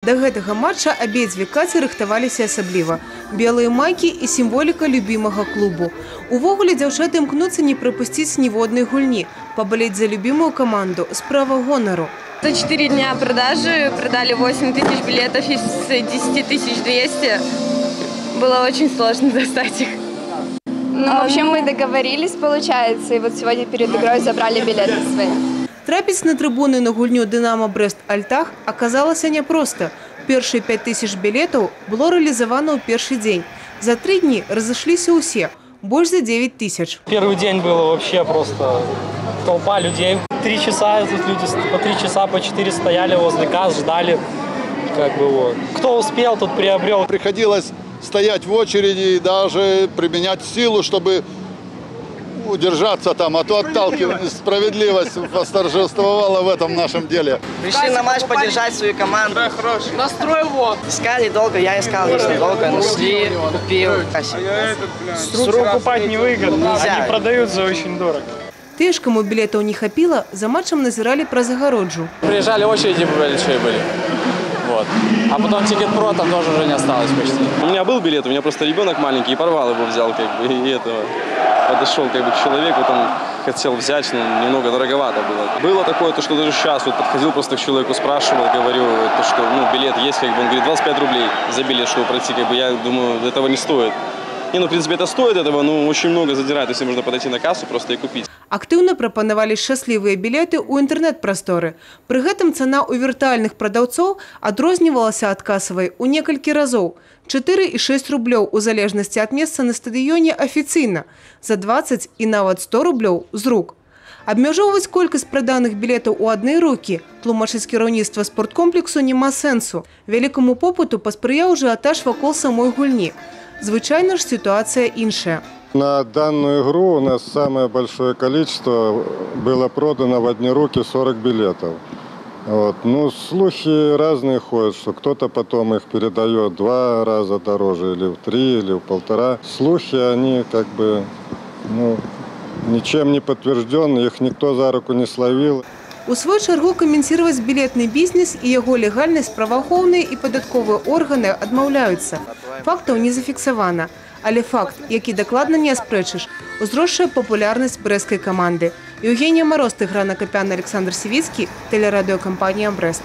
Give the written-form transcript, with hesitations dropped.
Да гэтага матча абедзве Каці рыхтаваліся асабліва. Белыя майкі і сімволіка любімага клубу. Увогуле дзяўчаты імкнуцца не прапусціць ніводнай гульні, пабалець за любімую каманду – справа гонару. За 4 дня продажи продали 8 тысяч билетов из 10 200. Было очень сложно достать их. Ну, вообще мы договорились, получается, и вот сегодня перед игрой забрали билеты свои. Трапіць на трыбуны на гульню «Дынама Брэст» «Альтах» аказалася няпроста. Першыя 5 тысяч білетаў было рэалізавана ў першы дзень. За 3 дні разышліся ўсе, больш за 9 тысяч. Первый день было вообще просто толпа людей. 3 часа тут люди по 3 часа, по 4 стояли возле касс, ждали. Как бы вот. Кто успел, тот приобрел. Приходилось стоять в очереди и даже применять силу, чтобы удержаться там, а то отталкивать. Справедливость восторжествовала в этом нашем деле. Пришли на матч поддержать свою команду. Настрой вот. Искали долго, я искал лично долго, нашли, купил. С рук покупать невыгодно. Нельзя. Они продаются очень дорого. Тыя ж, каму білетаў не хапіла, за матчам назіралі праз агароджу. Приезжали, очереди большие были. Вот. А потом Тикет Про, там тоже уже не осталось почти. У меня был билет, у меня просто ребенок маленький, и порвал его, взял, как бы, и этого. Подошел как бы к человеку, там хотел взять, но немного дороговато было. Было такое, то, что даже сейчас вот подходил просто к человеку, спрашивал, говорю, то, что, ну, билет есть, как бы, он говорит, 25 рублей за билет, чтобы пройти, как бы, я думаю, этого не стоит. Не, ну, в принципе, это стоит этого, но очень много задирает, если можно подойти на кассу просто и купить. Актыўна прапанавалі шчаслівыя білеты ў інтэрнэт-прасторы. Пры гэтым цана ў віртуальных прадаўцоў адрознівалася ад касавай у некалькі разоў. 4 і 6 рублёў у залежнасці ад месца на стадыёне афіцыйна, за 20 і нават 100 рублёў з рук. Абмяжоўваць колькасць праданых білетаў у адны рукі, тлумачыць кіраўніцтва спорткомплексу, няма сэнсу. Вялікаму попыту паспрыяў ажыятаж вакол самой гульні. Звычайна ж сітуацыя іншая. На данную игру у нас самое большое количество было продано в одни руки, 40 билетов. Вот. Ну, слухи разные ходят, что кто-то потом их передает в два раза дороже, или в три, или в полтора. Слухи, они как бы, ну, ничем не подтверждены, их никто за руку не словил. У сваю чаргу каменціраваць білетны бізнес і яго легальнасць праваахоўныя і падатковыя органы адмаўляюцца. Фактаў не зафіксавана. Але факт, які дакладна не аспрэчыш, узросшая папулярнасць брэсцкай каманды. Яўгенія Мароз, Тыгран Акапян, Аляксандр Сівіцкі, тэлерадыёкампанія «Брэст».